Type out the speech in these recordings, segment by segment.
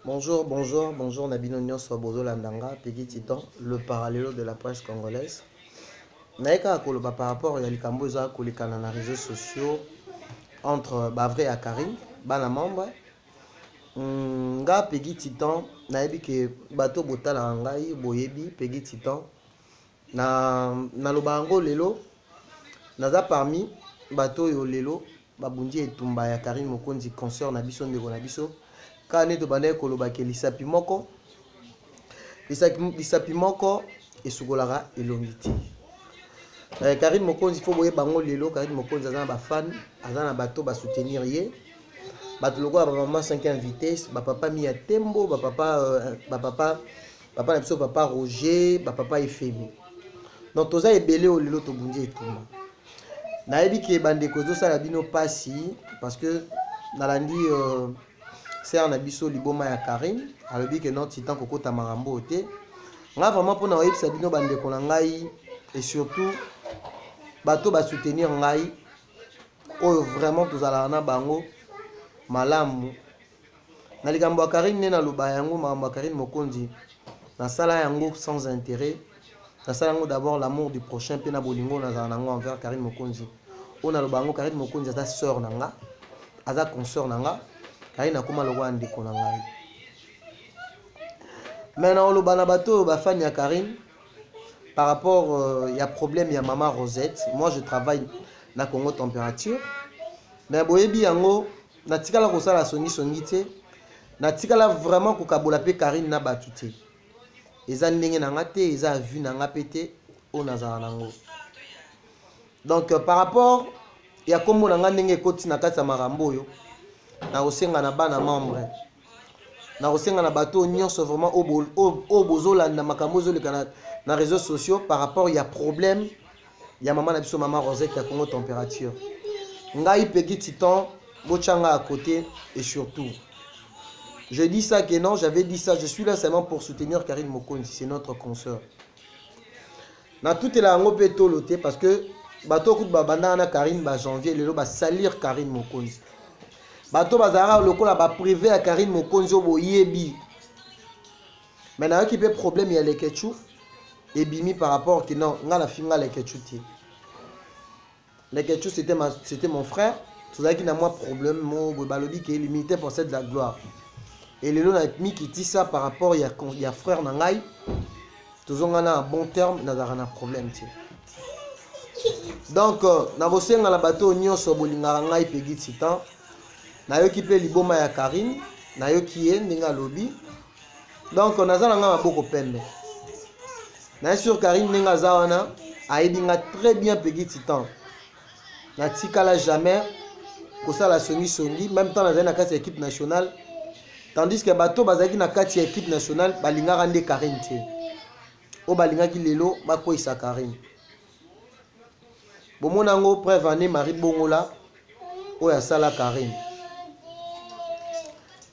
Bonjour, bonjour, bonjour na bino nyonso bozolanda nga Peggy Titan, le parallelo de la presse congolaise. Naye kaka koloba par rapport ya likambo eza kolekana na réseaux sociaux entre ba vrai ya Karine, bana membre. Nga Peggy Titan, nayebi ke bato botalaka ngai boyebi Peggy Titan. Na naloba yango lelo naza parmi bato oyo lelo babundi etumba ya Karine Mokonzi, consœur na biso, ndeko na biso. Kaka nde tobandaki koloba ke lisapi moko, lisapi moko esukolaka elongi te. Karine Mokonzi, faut boyeba yango lelo, Karine Mokonzi aza na ba fan, aza na bato ba soutenir ye. Bato lokola ba mama 5e vitesse, ba papa Mia Tembo, ba papa ba papa, papa na biso papa Roger, ba papa Efemi. Donc toza ebele oyo lelo tobundi etumba. Nayebi ke bandeko ezosala bino pasi parce que nalandi sœur na biso liboma ya Karine alobi ke non Titan kokota makambo oyo te. Nga vraiment mpona koyebisa bino bandeko na ngai et surtout bato ba soutenir ngai oyo vraiment tozalaka na bango malamu. Na likambo ya Karine nde naloba yango, makambo ya Karine Mokonzi nasala yango sans intérêt. Nasala yango d'abord l'amour du prochain mpe na bolingo nazala nango envers Karine Mokonzi. Oyo naloba yango, Karine Mokonzi aza sœur na nga, aza consœur na nga. Karine akoma lokola ndeko na ngai. Mais naoloba na bato oyo bafani ya Karine par rapport ya problème ya mama Rosette. Moi je travaille na Congo Température, mais boyebi yango natikala kosala songisongi te, natikala vraiment kokabola mpe Karine na bato te. Eza ndenge na nga te, eza vue na nga pe te oyo nazala nango. Donc par rapport ya kombo na nga ndenge ekoti na kati ya makambo oyo, nakosenga na bana membre, nakosenga na bato nyonso vraiment oyo bozolanda makambo ezoleka na réseaux sociaux par rapport ya problème ya mama na biso mama Rosette ya Congo Température. Ngai Peggy Titan, bochanga à côté et surtout je dis ça que non, j'avais dit ça, je suis là seulement pour soutenir Karine Mokonzi, c'est notre consœur. Na tout la yango pe tolo te parce que bato kutu babanda na Karine ba janvier lelo ba salir Karine Mokonzi. Bato bazalaka lokola ba privé ya Karine Mokonzi oyo boyebi. Mais nayoki pe problème ya Leketchou ebimi par rapport que non, nga na finga Leketchou te. Leketchou c'était mon frère. Tozalaki na mwa problème mo boye balobi ke l'humilité possède la gloire. Et lelo na mikitisa par rapport ya frère na ngai, tozonga na bon terme, nazalaka na problème te. Donc nakosenga na bato oyo nyonso bolingaka ngai Peggy Titan, nayoki mpe liboma ya Karine, nayoki ye ndenge alobi. Donc naza na ngai maboko pembe. Na sur Karine ndenge aza wana, ayebi nga très bien Peggy Titan. Natikala jamais kosala songisongi, même temps nazali na kati ya équipe nationale, tandis que bato bazalaki na kati ya équipe nationale balingaka nde Karine te. Oyo balingaki lelo bakweyisa Karine. Bomona yango preuve année Marie Bongola oyo asala Karine.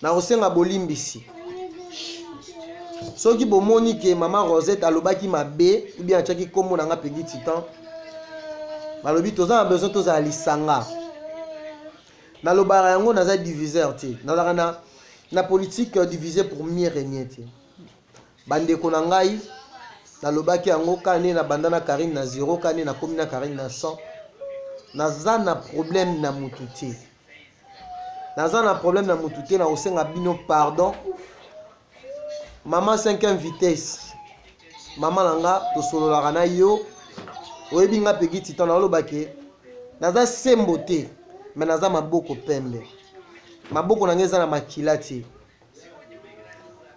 Nakosenga bolimbisi soki bomoni ke mama Rosette alobaki mabe ou bien atiaki kombo na nga Peggy Titan, balobi toza na besoin tozala lisanga. Nalobaka yango, naza diviseur te, nazalaka na politique divisé pour mieux régner te. Bandeko na ngai, nalobaki yango kaka nde nabanda na Karine na 0, kaka nde nakomi na Karine na 100. Naza na problème na mutu te, naza na problème na mutu te. Nakosenga bino pardon. Mama 5e vitesse, mama na nga, tosololaka na yo, oyebi nga Peggy Titan, naloba ke naza sembo te, mais naza maboko pembe, maboko na nga eza na makila te.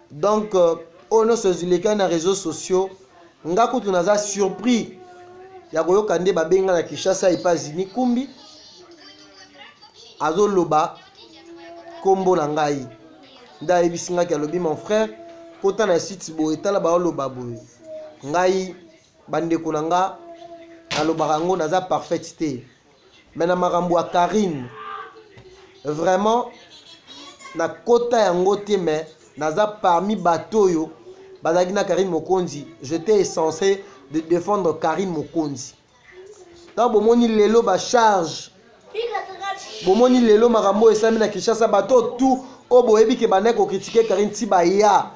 Donc oyo nyonso ezileka na réseaux sociaux, nga kutu naza surpris ya koyoka nde babenga na Kinshasa epa Zini Kumbi azoloba kombo na ngai, nde ayebisi ngaki, alobi mon frère, kota na site boye, tala baoloba boye. Ngai bandeko na nga nalobaka yango, naza parfaite te, mais na makambo ya Karine vraiment nakota yango te, mais naza parmi bato oyo bazalaki na Karine Mokonzi. J'étais censé de défendre Karine Mokonzi. Donc bomoni lelo ba charge, bomoni lelo makambo oyo esalami na Kinshasa, bato tout Oyo boyebi ke bandaki kokritike Karine ti baya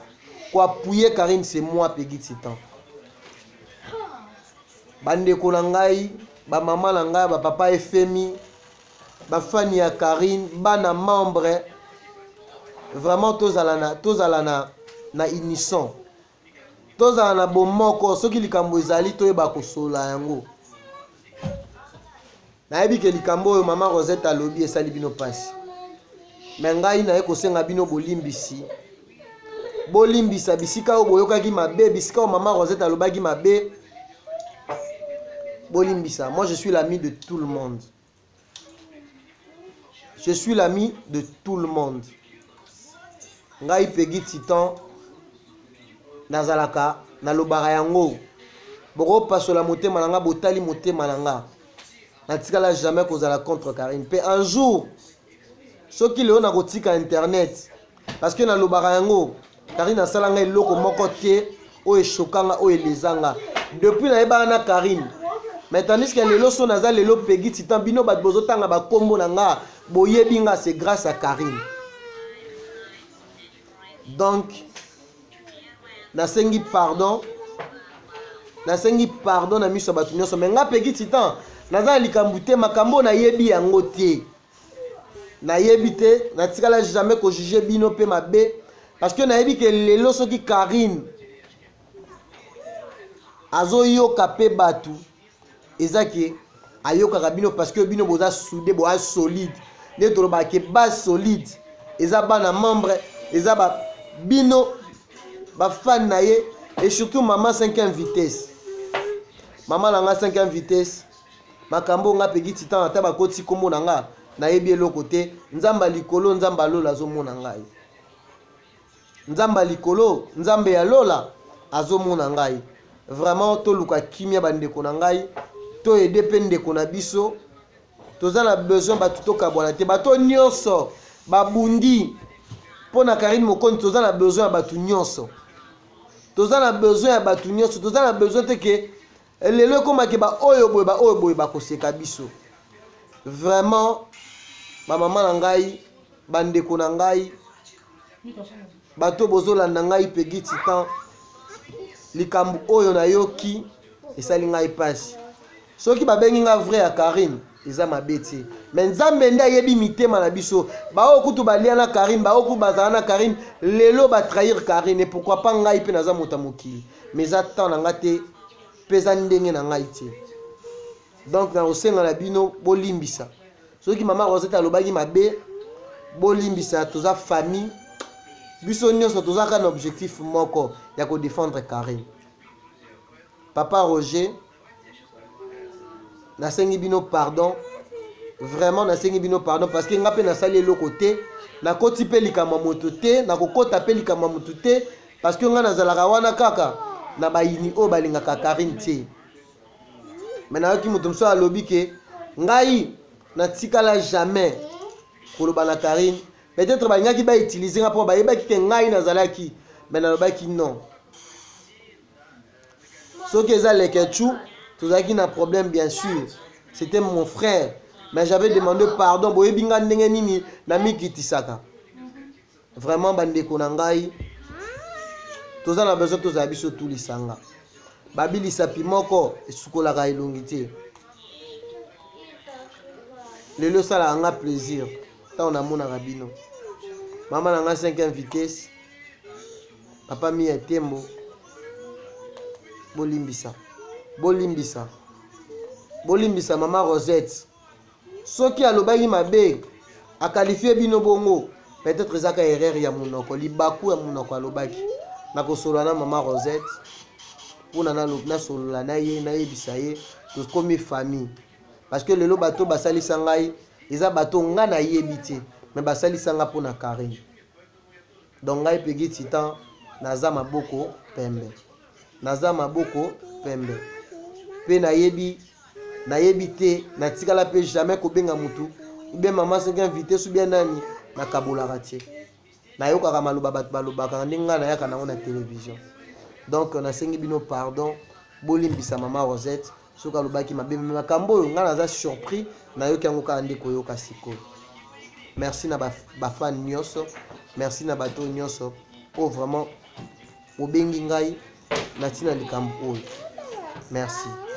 koappuye Karine, c'est moi Peggy Titan. Bandeko na ngai, bamama na ngai, bapapa efemi, bafani ya Karine, bana membre, vraiment tozala na, tozala na, na unisson, tozala na bomoko. Soki likambo ezali, toyeba kosolola yango. Nayebi ke likambo oyo mama Rosette alobi esali bino mpasi, me ngai naye kosenga bino bolimbisi. Bolimbisa bisika oyo boyokaki mabe, bisika oyo mama Rosette alobaki mabe, bolimbisa. Moi, je suis l'ami de tout le monde, je suis l'ami de tout le monde. Ngai Peggy Titan, nazalaka nalobaka yango, bokopasola motema na nga, botali motema na nga, natikala jamais kozala contre Karine. Mpe un jour, soki lelo nakotika internet, parce que nalobaka yango, Karine asala ngai eloko moko te oyo eshokanga, oyo elezanga depuis nayebaka na Karine. Mais tandis que lelo so naza lelo Peggy Titan, bino bato bozotanga bakombo na nga, boyebi nga, c'est grâce à Karine. Donc nasengi pardon, nasengi pardon na miso ya bato nyonso. Me nga Peggy Titan naza na likambo te, makambo oyo nayebi yango te, nayebi te, natikala jamais kojuge bino mpe mabe, parce que nayebi ke lelo soki Karine azoyoka mpe bato, eza ke ayokaka bino, parce que bino boza soude, boza solide. Nde tolobaka ke base solide eza bana membre, eza ba bino bafan na ye, et surtout mama 5e vitesse, mama na nga 5e vitesse. Makambo nga Peggy Titan, ata bakoti kombo na nga, nayebi eloko te. Nzambe ya likolo, Nzambe ya lola azomona ngai. Nzambe ya likolo, Nzambe ya lola azomona ngai. Vraiment, toluka kimia, bandeko na ngai, toyede mpe ndeko na biso. Toza na besoin bato tokabwana te. Bato nyonso babundi mpo na Karine Mokonzi, toza na besoin ya bato nyonso, toza na besoin ya bato nyonso. Toza na besoin te ke lelo ekomaki baoyo boye, baoyo boye bakoseka biso. Vraiment, bamama na ngai, bandeko na ngai, bato bozolanda ngai Peggy Titan, likambo oyo nayoki esali ngai mpasi. Soki babengi nga vrai ya Karine, eza mabe te, me Nzambe nde ayebi mitema na biso. Baoyo kutu balia na Karine, baoyo kutu bazala na Karine, lelo batrahir Karine, et pourquoi pas ngai mpe naza moto ya mokili? Mais eza temps na nga te, mpe eza ndenge na ngai te. Donc nakosenga na bino bolimbisa. Soki mama Rosette alobaki mabe, bolimbisa. Toza famille, biso nyonso toza kaka na objectif moko ya kodefendre Karine. Papa Roger, nasengi bino pardon, vraiment nasengi bino pardon, parce que nga mpe nasali eloko te, nakoti mpe likambo ya moto te, nakokota mpe likambo ya moto te, parce que nga nazalaka wana kaka na bayini oyo balingaka Karine te. Me nayoki moto mosusu alobi ke ngai natikala jamais koloba na Karine. Peut-être balingaki bautilize nga mpo bayebaki ke ngai nazalaki, me nalobaki non. Soki eza Lekechu, tozalaki na problème, bien sûr c'était mon frère, mais j'avais demandé pardon. Boyebi nga ndenge nini namikitisaka. Vraiment, bandeko na ngai, toza na besoin tozala biso tu lisanga. Babilisapi moko esukolaka elongi te. Lelo esalaka nga plaisir ntango namonaka bino. Mama na nga 5e vitesse, papa Miya Tembo, bolimbisa, bolimbisa, bolimbisa mama Rosette. Soki alobaki mabe, akalifie bino bongo, peut-être ezaka erreur ya monoko, libaku ya monoko alobaki. Nakosolola na mama Rosette mpona nasolola na ye, nayebisa ye tokomi famille, parce que lelo bato basalisa ngai eza bato nga nayebi te, me basalisa nga mpona Karine. Donc ngai Peggy Titan naza maboko pembe, naza maboko pembe, mpe nayebi, nayebi te, natikala mpe jamais kobenga mutu ube mama soki invité so bien nani, nakabolaka te. Nayokaka maloba bato balobaka ndenge ngai nayaka nango na télévision. Donc nasengi bino pardon, bolimbisa mama Rosette soki alobaki mabe. Me makambo oyo ngai naza surpris, nayoki yango kaka nde koyoka sikoyo. Merci na bafan ba nyonso, merci na bato nyonso oyo vraiment obengi ngai na ntina likambo oyo. Merci.